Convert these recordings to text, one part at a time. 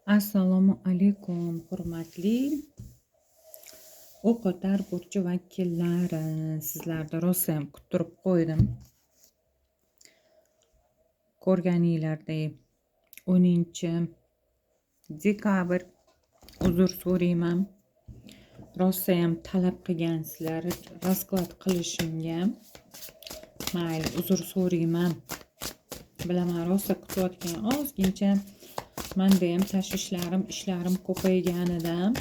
Assalomu alaykum, hurmatli O'qotar burchi vakillari. Sizlarni rosayam kuttirib qo'ydim. Ko'rganinglardek 10-dekabr, uzr so'rayman. Rosayam talab qilgansizlar rasklad qilishimga. Mayli, uzr so'rayman. Bilaman, rosa kutayotgan ozgincha menda ham tashvishlarim, ishlarim ko'payganidan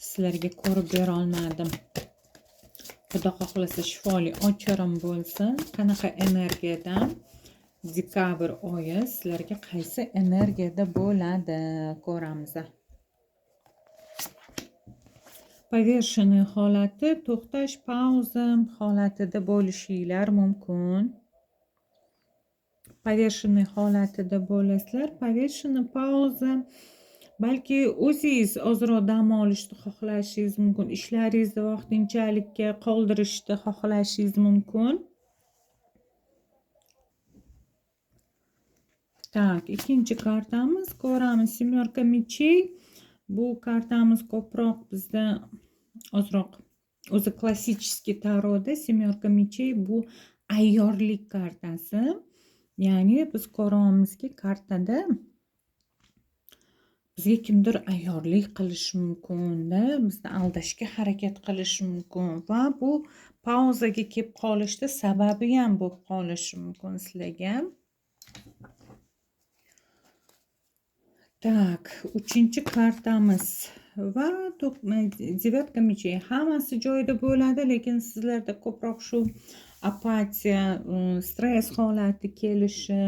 sizlarga ko'rib bera olmadim. Xudo xohlasa shifoli ochirim bo'lsin. Qanaqa energiyadan dekabr oyi sizlarga qaysi energiyada bo'ladi, ko'ramiz. Повешенный holati, to'xtash, pauza holatida bo'lishinglar mumkin. Повешенный holatida bo'lasizlar. Повешенный pauza, balki o'zingiz ozroq dam olishni xohlashingiz mumkin, ishlaringizni vaqtinchalikka qoldirishni xohlashingiz mumkin. Так, ikkinchi kartamiz ko'ramiz. Семерка мечей. Bu kartamiz ko'proq bizda ozroq o'zi klassический taroda семерка мечей bu ayyorlik kartasi. Ya'ni biz ko'ryapmizki, kartada bizga kimdir ayyorlik qilishi mumkin-da, bizni aldashga harakat qilishi mumkin va bu pauzaga kelib qolishda sababi ham bo'lib qolishi mumkin sizlarga. Так, uchinchi kartamiz va девятка мечей. Hammasi joyida bo'ladi, lekin sizlarda ko'proq shu apatiya, stress holati kelishi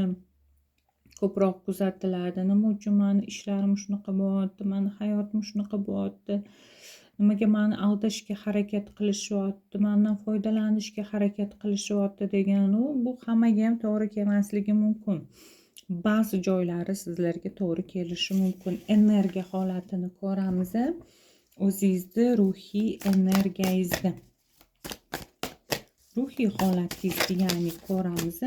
ko'proq kuzatiladi. Nima uchun mani ishlarim shunaqa bo'lyapti, mani hayotim shunaqa bo'lyapti, nimaga mani aldashga harakat qilishyapti, mandan foydalanishga harakat qilishyapti degan u bu hammaga ham to'g'ri kelmasligi mumkin. Ba'zi joylari sizlarga to'g'ri kelishi mumkin. Energiya holatini ko'ramiz. O'zingizni ruhiy energiyangizni, ruhiy holatingizni ya'ni ko'ramiz.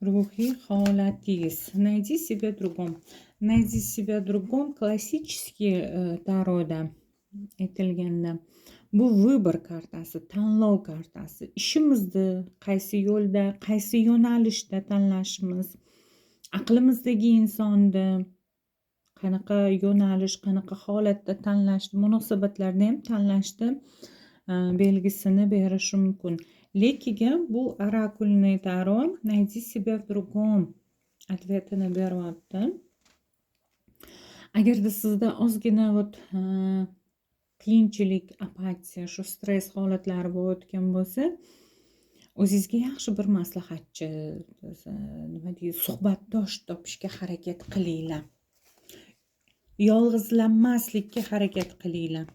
Ruhiy holatingiz. Найди себя в другом. Найди себя в другом klassический taroda aytilganda bu выбор kartasi, tanlov kartasi. Ishimizni qaysi yo'lda, qaysi yo'nalishda tanlashimiz, aqlimizdagi insonni qanaqa yo'nalish, qanaqa holatda tanlashni, munosabatlarni ham tanlashni belgisini berishi mumkin. Lekin bu orakulniy taro найди себя в другом ответ ini beryapti. Agarda sizda ozgina вот qiyinchilik, apatiya, shu stress holatlari bo'layotgan bo'lsa, o'zingizga yaxshi bir maslahatchi, nima deydi, suhbatdosh topishga harakat qilinglar. Yolg'izlanmaslikka harakat qilinglar.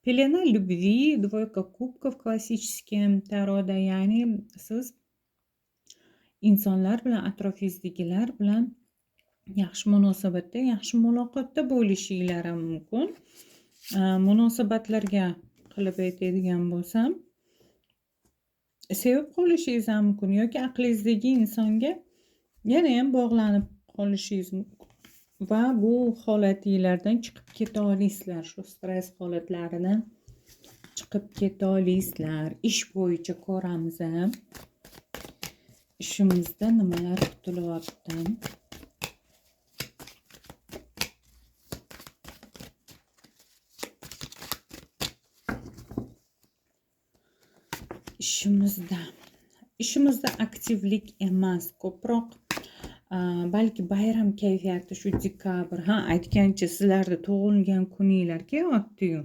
Пелена любви, двойка кубков klassический taroda, ya'ni siz insonlar bilan, atrofingizdagilar bilan yaxshi munosabatda, yaxshi muloqotda bo'lishinglar ham mumkin. Munosabatlarga qilib aytadigan bo'lsam, sevib qolishingiz ham mumkin yoki aqlingizdagi insonga yana ham bog'lanib qolishingiz mumkin va bu holatinglardan chiqib keta olasizlar, shu stress holatlaridan chiqib keta olasizlar. Ish bo'yicha ko'ramiz. Ishimizda nimalar kutilyapti? Ishimizda aktivlik emas, ko'proq balki bayram kayfiyati shu dekabr. Ha, aytgancha sizlarni tug'ilgan kuninglar kelyapti-yu.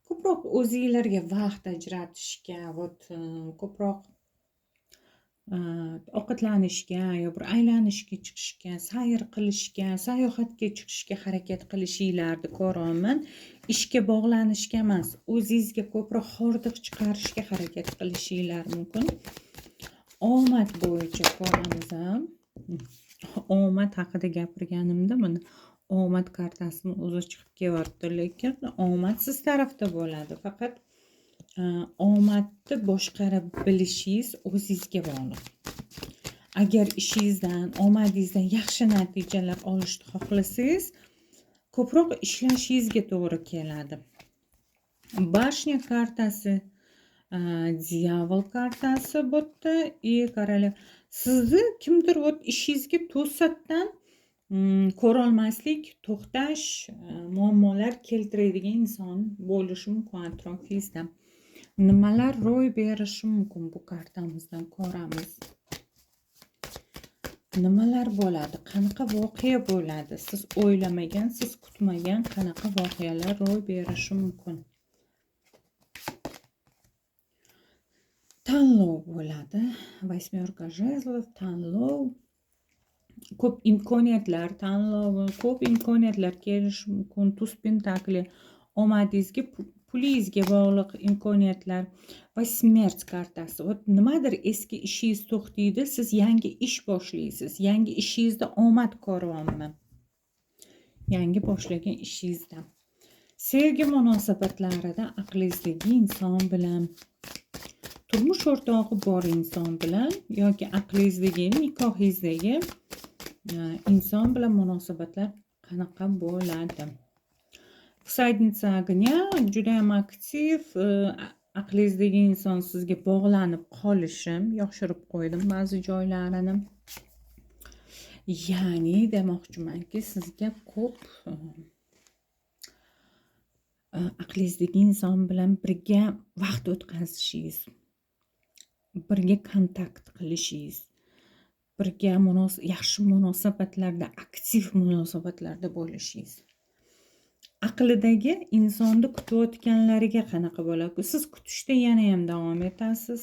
Ko'proq o'zinglarga vaqt ajratishga, вот ko'proq ovqatlanishga yo bir aylanishga chiqishga, sayr qilishga, sayohatga chiqishga harakat qilishinglarni ko'ryapman. Ishga bog'lanishga emas, o'zingizga ko'proq hordiq chiqarishga harakat qilishinglar mumkin. Omad bo'yicha ko'ramiz. Omad haqida gapirganimda mana omad kartasini o'zi chiqib kelyapti, lekin omad siz tarafda bo'ladi. Faqat Omadni boshqara bilishingiz o'zingizga bog'liq. Agar ishingizdan, omadingizdan yaxshi natijalar olishni xohlasangiz, ko'proq ishlashingizga to'g'ri keladi. Bashня kartasi, дьявол kartasi bu yerda и королева. Sizni kimdir вот ishingizga to'satdan ko'rolmaslik, to'xtash, muammolar keltiradigan inson bo'lishi mumkin atrofingizda. Nimalar ro'y berishi mumkin bu kartamizdan ko'ramiz. Nimalar bo'ladi? Qanaqa voqea bo'ladi? Siz o'ylamagan, siz kutmagan qanaqa voqealar ro'y berishi mumkin? Tanlov bo'ladi. Восьмерка жезлов, tanlov. Ko'p imkoniyatlar tanlovi, ko'p imkoniyatlar kelishi mumkin. Туз пентакли, omadingizga, pulingizga bog'liq imkoniyatlar va смерть kartasi. Вот nimadir eski ishingiz to'xtaydi, siz yangi ish boshlaysiz. Yangi ishingizda omad ko'ryapman. Yangi boshlagan ishingizda. Sevgi munosabatlarida aqlingizdagi inson bilan, turmush o'rtog'i bor inson bilan yoki aqlingizdagi, nikohingizdagi inson bilan munosabatlar qanaqa bo'ladi? Всадница огня juda ham aktiv, aqlingizdagi inson sizga bog'lanib qolishi, yoshirib qo'ydim ba'zi joylarini. Ya'ni demoqchimanki, sizga ko'p aqlingizdagi inson bilan birga vaqt o'tkazishingiz, birga kontakt qilishingiz, birga yaxshi munosabatlarda, aktiv munosabatlarda bo'lishingiz. Aqlidagi insonni kutayotganlariga qanaqa bo'ladi? Siz kutishda yana ham davom etasiz.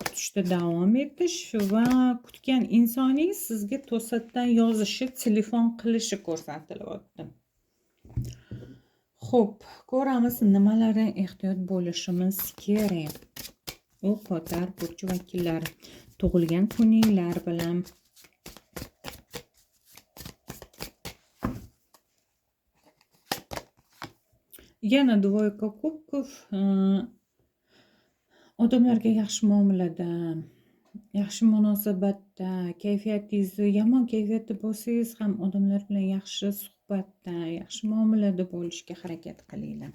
Kutishda davom etish va kutgan insoningiz sizga to'satdan yozishi, telefon qilishi ko'rsatilyapti. Xo'p, ko'ramiz nimalardan ehtiyot bo'lishimiz kerak. O'qotar burchi vakillari tug'ilgan kuninglar bilan. Yana двойка кубков. Odamlarga yaxshi muomalada, yaxshi munosabatda, kayfiyatingizni yomon kayfiyatda bo'lsangiz ham odamlar bilan yaxshi suhbatda, yaxshi muomalada bo'lishga harakat qilinglar.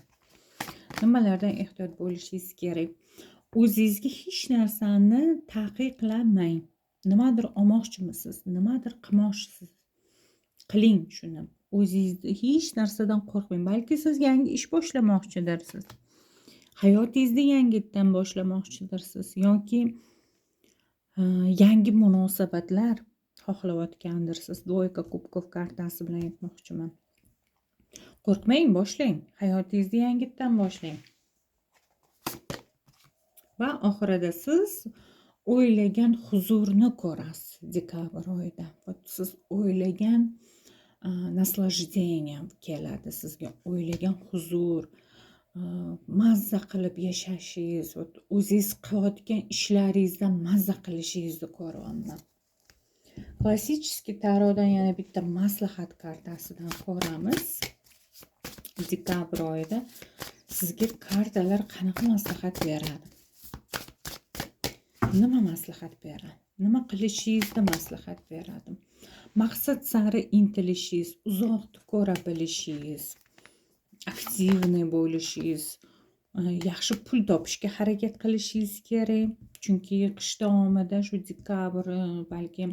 Nimalardan ehtiyot bo'lishingiz kerak? O'zingizga hech narsani taqiqlamang. Nimadir olmoqchimisiz, nimadir qilmoqchisiz, qiling shuni. O'zingizni hech narsadan qo'rqmang. Balki siz yangi ish boshlamoqchidirsiz. Hayotingizni yangidan boshlamoqchidirsiz yoki yangi munosabatlar xohlayotgandirsiz. Двойка кубков kartasi bilan aytmoqchiman. Qo'rqmang, boshlang. Hayotingizni yangidan boshlang. Va oxirida siz o'ylagan huzurni ko'rasiz dekabr oyida. Siz o'ylagan наслаждение keladi sizga, o'ylagan huzur, mazza qilib yashashingiz, o'zingiz qilayotgan ishlaringizdan mazza qilishingizni ko'ryapman. Klassik tarodan yana bitta maslahat kartasidan ko'ramiz. Dekabr oyida sizga kartalar qanaqa maslahat beradi? Nima maslahat beradi? Nima qilishingizni maslahat beradi? Maqsad sari intilishingiz, uzoqni ko'ra bilishingiz, aktivniy bo'lishingiz, yaxshi pul topishga harakat qilishingiz kerak. Chunki qish davomida shu dekabr, balki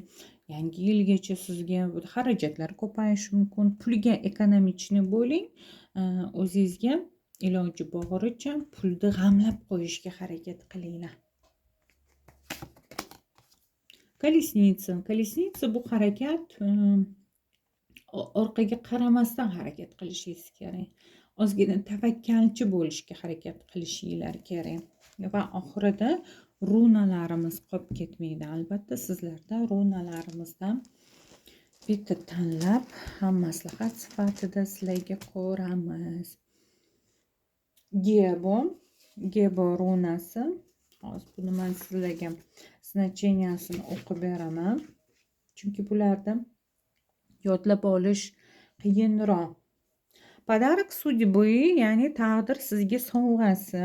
yangi yilgacha sizga xarajatlar ko'payishi mumkin. Pulga ekonomichniy bo'ling, o'zingizga iloji boricha pulni g'amlab qo'yishga harakat qilinglar. Колесница. Колесница bu harakat, orqaga qaramasdan harakat qilishingiz kerak. Ozgina tavakkalchi bo'lishga harakat qilishinglar kerak. Va oxirida runalarimiz qolib ketmaydi. Albatta sizlarda runalarimizdan bitta tanlab ham maslahat sifatida sizlarga ko'ramiz. Gebo, Gebo runasi. Hozir buni men sizlarga значениясini o'qib beraman. Chunki bularni yodlab olish qiyinroq. Подарок судьбы, ya'ni taqdir sizga sovg'asi.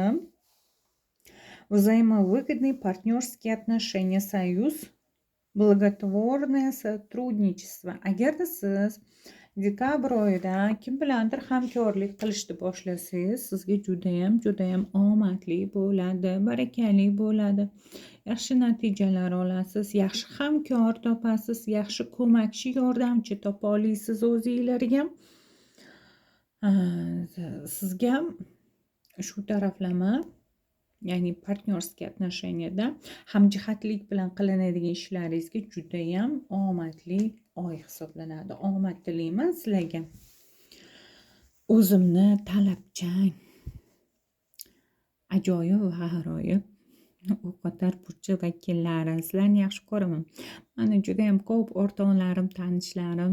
Взаимовыгодные партнерские отношения, союз, благотворное сотрудничество. Agarda siz dekabr oyida kim bilandir hamkorlik qilishni boshlasangiz, sizga judayam, judayam omadli bo'ladi, barakali bo'ladi. Yaxshi natijalar olasiz, yaxshi hamkor topasiz, yaxshi ko'makchi, yordamchi topa olasiz o'zinglarga. Sizga shu taraflama, ya'ni партнерский отношения da hamjihatlik bilan qilinadigan ishlaringizga judayam omadli oy hisoblanadi. Omad tilayman sizlarga. O'zimni talabchan, ajoyib va g'aroyib O'qotar burchi vakillari, sizlarni yaxshi ko'raman. Mani judayam ko'p o'rtoqlarim, tanishlarim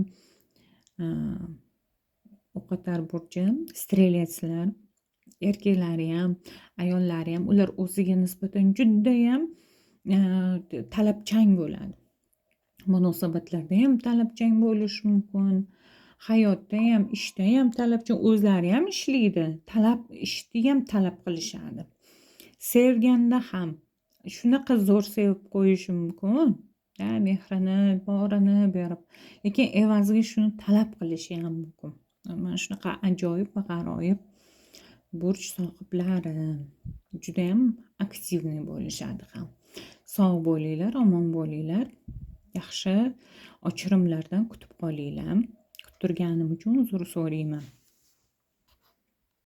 O'qotar burchi, стрелец lar, erkaklari ham, ayollari ham, ular o'ziga nisbatan judayam talabchan bo'ladi. Munosabatlarda ham talabchan bo'lishi mumkin, hayotda ham, ishda ham talabchan, o'zlari ham ishlaydi, talab, ishni ham talab qilishadi. Sevganda ham shunaqa zo'r sevib qo'yishi mumkin, mehrini borini berib, lekin evaziga shuni talab qilishi ham mumkin. Mana shunaqa ajoyib va g'aroyib burch sohiblari judayam активный bo'lishadi ham. Sog' bo'linglar, omon bo'linglar. Yaxshi ochirimlardan kutib qolinglar. Kuttirganim uchun uzr so'rayman.